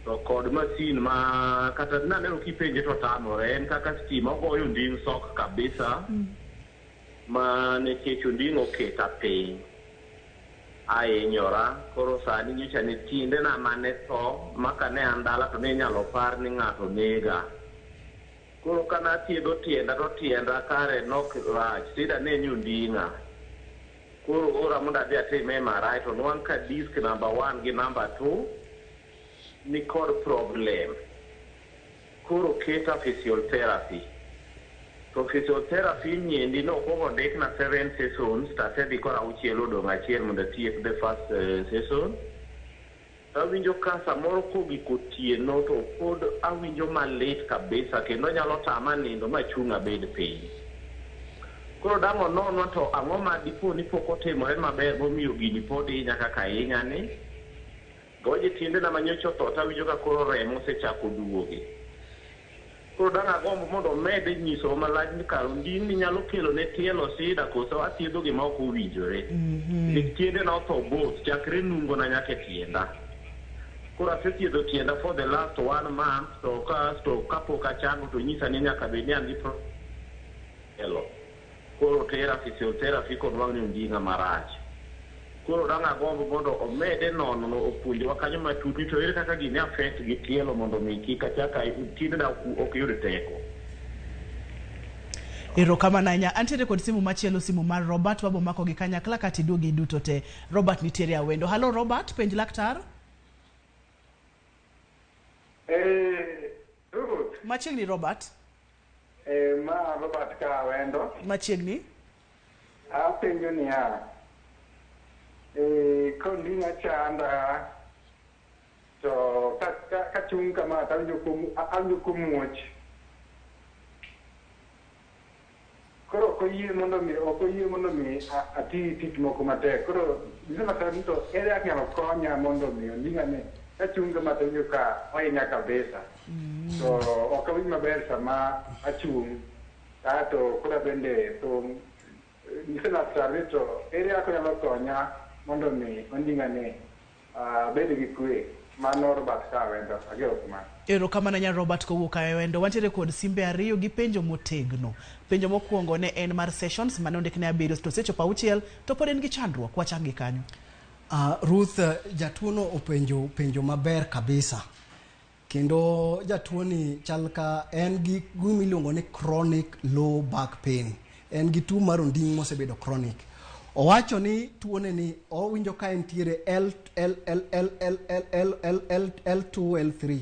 to kod masin ma kata naneno kipenje to tamore en kaka stima ogoyo onding' sok kabisa ma nikech onding' oketa piny ahinyora. Koro sani nyocha ne tiendena mane tho ma kane an dala to ne inyalo par ni ng'ato nega. Koro kana thiedho tienda to tienda kare nok rach, shida ne ni onding'a. Koro ora mondo adhi atim MRI to nwang' ka disc number 1 gi number 2 ni kod problem. Koro keta physiotherapy. To physiotherapy niendi nokwongo ndikna 7 sessions to asedhi koro auchiel odong' achiel mondo atiek the first session. Awinjo ka samoro kogik otieno to pod awinjo malit kabisa kendo nyalo tama nindo machung' abed piny. Koro dang' ononwa to ang'o ma dipo ni pok otimore maber momiyo gini pod hinya kaka hinya ni. Goje tiendena manyocha otho tawinjo ka koro remo osechako duogi. Koro dang' agomb mondo omed nyisowa malach ni kar onding' ni nyalo kelo ne tielo shida koso athiedho gima ok owinjore. Nikech tiendena otho both chakre nungona nyaka e tienda. Koro asethiedho tienda for the last one month to kasto kapok achango to nyisa ni nyaka bed ni an gi elo. Koro tera physiotherapy konwang' ni onding'a marach. Koro dang' agombo mondo omede nono opuonjwa kanyo matut ni to ere kaka gini affect gi tielo mondo mi kik achak tiendena ok yud teko. Erokamano ahinya. Antiere kod simu machielo, simu mar Robert, wabo mako gi kanyakla kata iduogi duto te. Robert nitiere Awendo. Halo Robert, penj laktar. Ruth. Machiegni Robert. Ma Robert ka Awendo. Machiegni. Apenjo niya, konding'a chanda to kachung' kama to awinjo komuoch. Koro ok oyie mondo mi ati tich moko matek. Koro nyisa laktar ni to ere kaka inyalo konya mondo mi onding'a ni kachung' kama to awinjo ka ohinya kabisa. To ok awinj maber sama achung'. Kato koro bende to nyisa laktar ni to ere kaka onyalo konya mondo mi onding'a ni abed gi kwe. Mano Robert ka Awendo. Agero kamano. Erokamano ahinya Robert kowuok Awendo. Wantiere kod simbe ariyo gi penjo motegno. Penjo mokwongo ne en mar sessions mane ondik ne 7 to osechopo 6 to pod en gi chandruok. Wachak gi kanyo. Ruth, jatuono openjo penjo maber kabisa. Kendo jatuoni chal ka en gi gima iluongo ni chronic low back pain. En gi tuo mar onding' mosebedo chronic. Owacho ni tuone ni owinjo ka entiere L, L, L, L, L, L, L, L, L, L2, L3.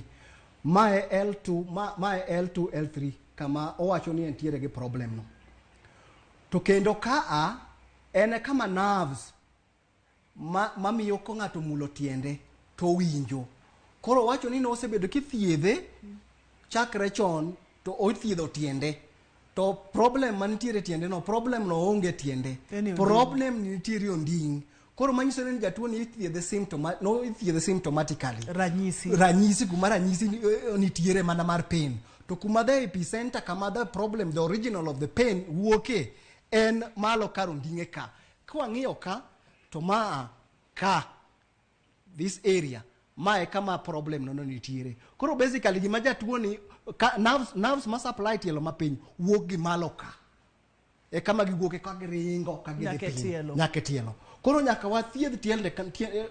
Mae L2, mae L2, L3 kama owacho ni entiere gi problem no. To kendo kaa en e kama nerves mamiyo ko ng'ato mulo tiende to owinjo. Koro owacho ni nosebedo kithiedhe chakre chon to othiedho tiende. To problem manitiere tiende no, problem no onge tiende. Problem nitiere onding'. Koro manyiso ni jatuo ni ithiedhe ithiedhe symptomatically. Ranyisi. Ranyisi kuma ranyisi nitiere mana mar pain. To kuma the epicenter kama the problem, the original of the pain wuoke en malo kar onding'e ka. Kwang'iyo ka to maa ka this area mae kama problem no nitiere. Koro basically gima jatuo ni ka, nerves ma supply tielo mapiny wuok gi malo ka. E kama giwuoke ka giringo ka gidhi piny. Nyaka e tielo. Koro nyaka wathiedh tiende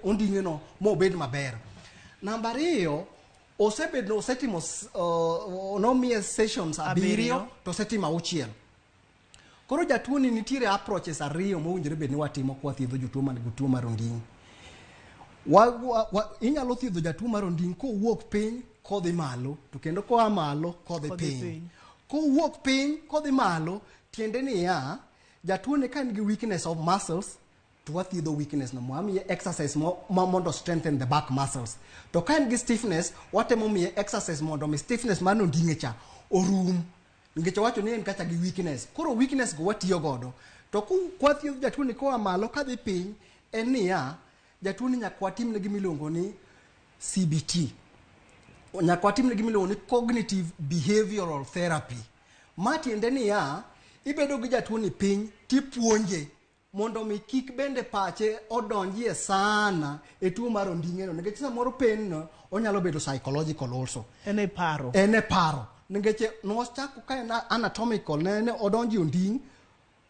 onding'e no mobed maber. Namba 2, osebedo osetimo nomiye sessions 7 to osetimo 6. Koro jatuo ni nitiere approaches 2 mowinjore bed ni watimo kwa thiedho jotuo man gi tuo mar onding'. Inyalo thiedho jatuo mar onding' kowuok piny kodhi malo, to kendo koa malo kodhi piny. Kowuok piny kodhi malo, tiende niya, jatuo ni ka en gi weakness of muscles, to wathiedho weakness no, wamiye exercise mondo strengthen the back muscles. To ka en gi stiffness, watemo miye exercise mondo mi stiffness mar onding'e cha orum. Nikech owacho ni en kacha gi weakness. Koro weakness go watiyo godo. To kwathiedho jatuo ni koa malo kadhi piny, en niya, jatuo ni nyaka watimne gima iluongo ni CBT. Nyaka watimne gima iluongo ni cognitive behavioral therapy. Ma tiende niya, ibedo gi jatuo ni piny tipuonje mondo mi kik bende pache odonjie sana e tuo mar onding'e no, nikech samoro pain no onyalo bedo psychological also. En e paro. En e paro. Nikech nochako ka en anatomical, ne odonjo e onding',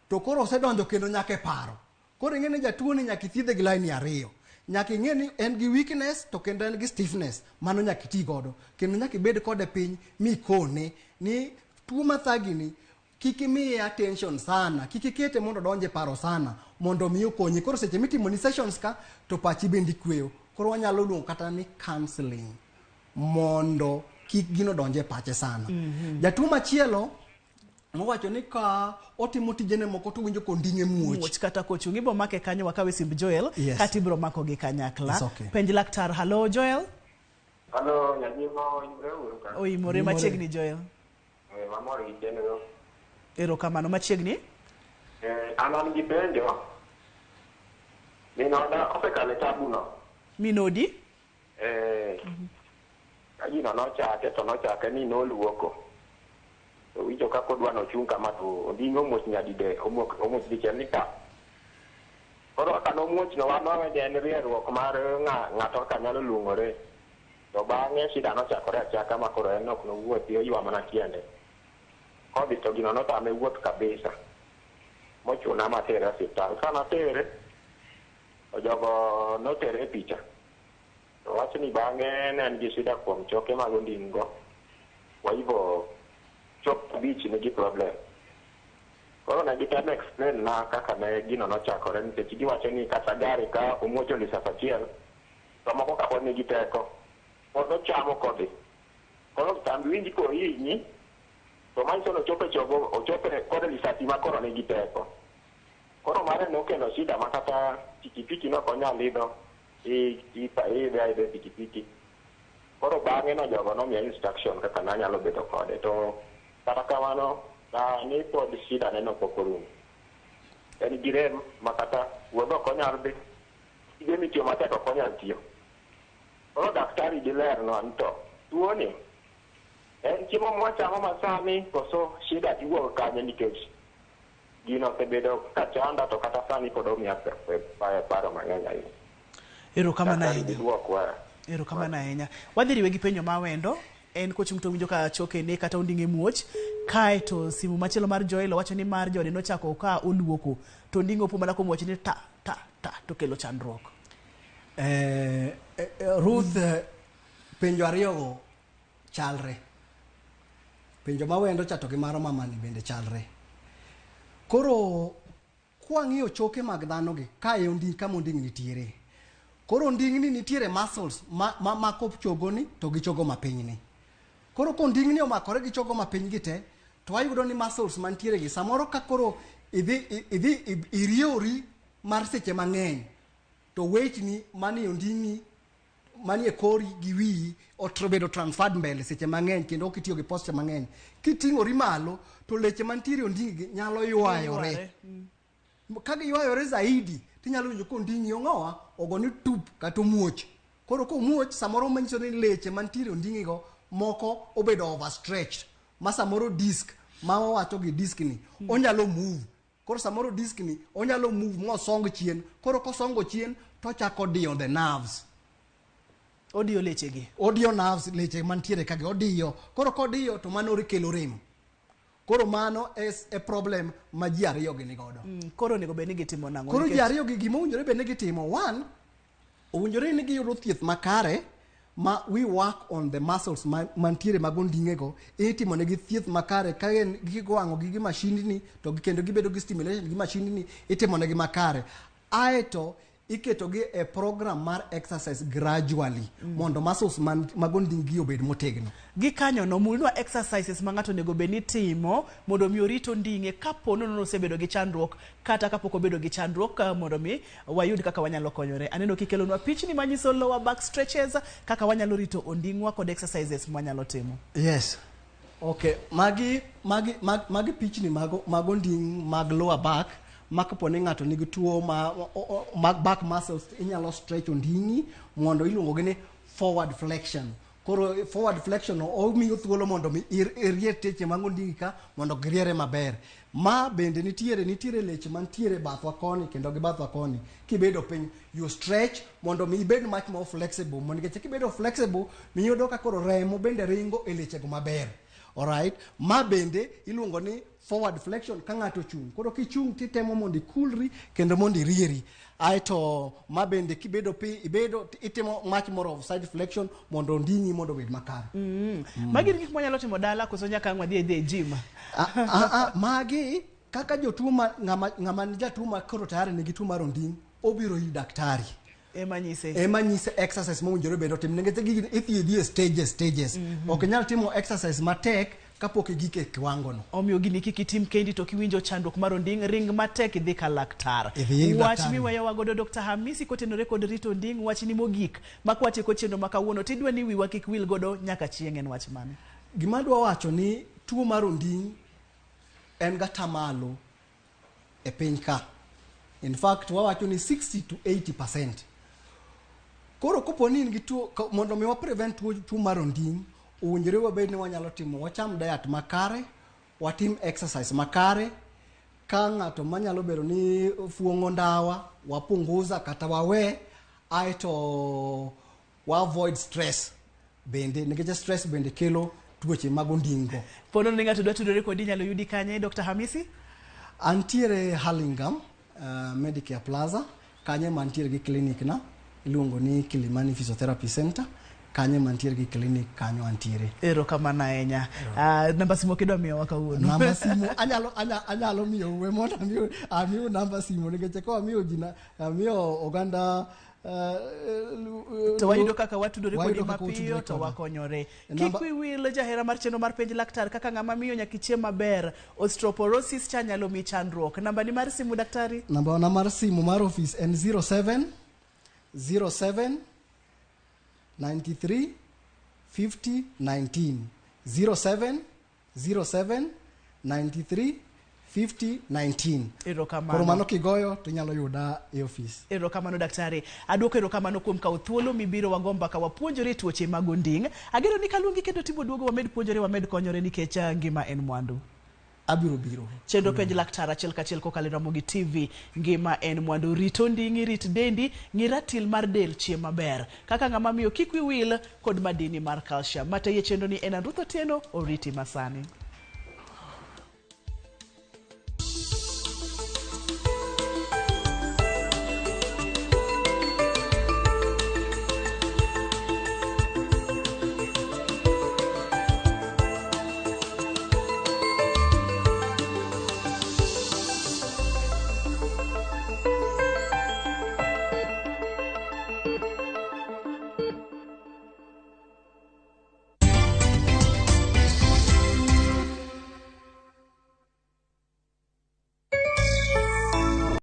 to koro osedonjo kendo nyaka e paro. Koro ing'e ni jatuo ni nyaka ithiedhe gi line 2. Nyaka ing'e ni en gi weakness to kendo en gi stiffness. Mano nyaka iti godo. Kendo nyaka ibed kode piny mikone ni tuo mathagi ni kik imiye attention sana, kik ikete mondo odonje paro sana, mondo mi okonyi. Koro seche mitimo ni sessions ka, to pachi bende ikweyo. Koro wanyalo luongo kata ni counseling, mondo kik gino donje pache sana. Jatuo machielo nowacho ni ka otimo tijene moko to winjo konding'e muoch. Muoch kata kochung'. Ibo make kanyo wakawe simb Joel, yes. Kata ibro mako gi kanyakla. It's okay. Penj laktar. Hello Joel. Hello, Nyajimo, oimore uru ka? Oimore machiegni Joel. Mamor gi chenro. Erokamano machiegni. An gi penjo. Min oda osekalo e tabu no. Min odi? Ka gino nochake to nochake ni noluoko. To winjo kaka odwa nochung' kama to onding'o omuoch nyadide, omuoch dichiel ni pa. Koro kaka nomuoch no wan wawe en rieruok mar ng'ato kaka nyalo luongore. To bang'e shida nochakore achaka ma koro en ok nowuothi, oywa mana tiende. Kodhi to gino notame wuoth kabisa. Mochuna matere osiptal. Ka natere, to jogo notere e picha. To wach ni bang'e ne en gi shida kuom choke mag onding' go. Kwa hivyo chok abich nigi problem. Koro ne gitemo explain na kaka ne gino nochakore nikech giwacho ni kata gari ka omuocho lisas achiel to moko kapod nigi teko pod ochamo kodhi. Koro tambi winj kohinyi to manyiso ni ochopo e chogo ochopo e kod lisasi ma koro nigi teko. Koro mare nokelo shida ma kata pikipiki nok onyal idho iidhe aidha e pikipiki. Koro bang'e no jogo nomiya instruction kaka nanyalo bedo kode to kata kamano sani pod shida ne no pok orumo. En gi rem ma kata wuodh ok onyal dhi, tije mitiyo matek ok onyal tiyo. Koro daktari gi lernwa ni to tuo ni en chiemo mwachamo masani koso shida giwuok kanye nikech gino osebedo ka chanda to kata sani pod omiya paro mang'eny ahinya. Erokamano Daktari ahinya. giduokwa. Erokamano ahinya. Wadhi riwe gi penjo ma wendo. En kochung' to winjo ka chokene kata onding'e muoch. Kae to simu machielo mar Joel owacho ni mar joode nochako ka oluoko to onding'e opo mana komuoch ni ta ta ta to kelo chandruok. Ruth, penjo ariyogo chalre. Penjo ma wendo cha to gi mar mamani bende chalre. Koro kwang'iyo choke mag dhano gi, kae onding' kama onding' nitiere. Koro onding'ni nitiere muscles ma, ma mako chogoni to gi chogo mapinyni. Koro konding'ni omakore gi chogo mapiny gi te, to wayudo ni muscles mantiere gi samoro ka koro idhi idhi iriewori mar seche mang'eny to weight ni manie onding'i manie kori gi wiyi obedo transferred mbele seche mang'eny kendo ok itiyo gi posture mang'eny. Kiting'ori malo to leche mantiere e onding'i gi nyalo ywayore. Ka giywayore zaidi tinyalo winjo ka onding'i ong'owa ogo ni tup kata omuoch. Koro komuoch samoro manyiso ni leche mantiere e onding'i go moko obedo overstretched ma samoro disc ma wawacho gi disc ni onyalo move. Koro samoro disc ni onyalo move mosong chien. Koro kosongo chien tochako diyo the nerves. Odiyo leche gi. Odiyo nerves leche mantiere kagi odiyo. Koro kodiyo to mano kelo rem. Koro mano es e problem ma ji ariyo gi nigodo. Koro onego bed ni gitimo nang'o? Koro ji ariyo gi gima owinjore bed ni gitimo. One, owinjore ni giyudo thieth makare ma we work on the muscles mantiere mag onding'ego. Itimo negi thieth makare ka en giwang'o gi gi mashindni to kendo gibedo gi stimulation gi mashindni itimo negi makare. Aeto iketogi e program mar exercise gradually mondo muscles mag onding'gi obed motegno. Gikanyono, mulnwa exercises ma ng'ato onego bed ni timo mondo mi orit onding'e kapo nono osebedo gi chandruok kata kapok obedo gi chandruok mondo mi wayud kaka wanyalo konyore. Aneno kikelonwa pichni manyiso lower back stretches kaka wanyalo rito onding'wa kod exercises mwanyalo timo. Yes. Okay, magi magi mag, magi pichni mag mag onding' mag lower back ma kapo ni ng'ato nigi tuo ma mag back muscles inyalo stretch onding'i mondo iluongo gi ni forward flexion. Koro forward flexion no omiyo thuolo mondo mi irie teche mag onding'i ka mondo giriere maber. Ma bende nitiere nitiere leche mantiere bathwa koni kendo gi bathwa koni. Kibedo piny you stretch mondo mi ibed much more flexible. Mondo nikech kibedo flexible miyudo ka koro remo bende ringo e lechego maber. Alright, ma bende iluongo ni forward flexion ka ng'ato ochung'. Koro kichung' titemo mondo ikulri kendo mondo irieri. Aeto ma bende kibedo piny ibedo itimo much more of side flexion mondo onding'i mondo obed makare. Magi gin gik mwanyalo timo dala koso nyaka ang' wadhi adhiya e gym? Magi kaka jotuo ma ng'ama ng'ama ni jatuo ma koro tayari nigi tuo mar onding' obiro ir daktari. Ema nyise. Ema nyise exercise mowinjore bed otim nikech gigi ithiedhi e stages stages. Ok inyal timo exercise matek kapok igik e kiwango no. Omiyo gini kik itim kendi to kiwinjo chandruok mar onding' ring matek idhi ka laktar. Idhi ir Wach daktari. miweyowa godo Dr. Hamisi kotenore kod rito onding' wachni mogik ma kwatieko chenro ma kawuono tidwa ni wiwa kik wil godo nyaka chieng' en wach mane? Gima adwa wacho ni tuo mar onding' en gatamalo e piny ka. In fact, wawacho ni 60 to 80%. Koro kopo ni in gi tuo, mondo mi wa prevent tuo, tuo mar onding', owinjore wabed ni wanyalo timo, wacham diet makare, watim exercise makare, ka ng'ato manyalo bedo ni fuong'o ndawa, wapunguza kata wawe, aeto wa avoid stress. bende, nikech stress bende kelo tuoche mag onding'go. Ponono ni ng'ato dwa tudore kodi inyalo yudi kanye, Dr. Hamisi? Antiere Hurlingham, Medicare Plaza, kanyo ema antiere gi clinic na, iluongo ni Kilimani Physiotherapy Center, kanyo ema antiere gi clinic kanyo antiere. Erokamano ahinya. Namba simu ok idwa miyowa kawuono. Namba simu anyalo miyo we mondo amiu namba simu nikech ka amiyo ji amiyo oganda to wayudo kaka watudore kodi wayudo kaka mapiyo watudore to koda. wakonyore. Namba- Kik wiyi wil jahera mar chenro mar penj laktar kaka ng'ama miyo nyaka ichiem maber. Osteoporosis cha nyalo miyi chandruok. Namba ni mar simu daktari? Namba na mar simu mar ofis en 07 07 93 50 19 07 07 93 50 19. Erokamano. Koro mano kigoyo to inyalo yuda e ofis. Erokamano daktari. Aduoko erokamano kuom kawo thuolo mibiro wago mbaka wapuonjore tuoche mag onding'. Ageno ni kaluongi kendo timo duogo wamed puonjore wamed konyore nikech ngima en mwandu. Abiro biro. Chenro penj laktar achiel kachiel kokalo e Ramogi TV. Ngima en mwandu. Rit onding'i, rit dendi, ng'i ratil mar del, chiem maber. Kaka ng'ama miyo kik wi wil kod madini mar calcium. Mataiye chenro ni en Ruth Otieno, oriti masani.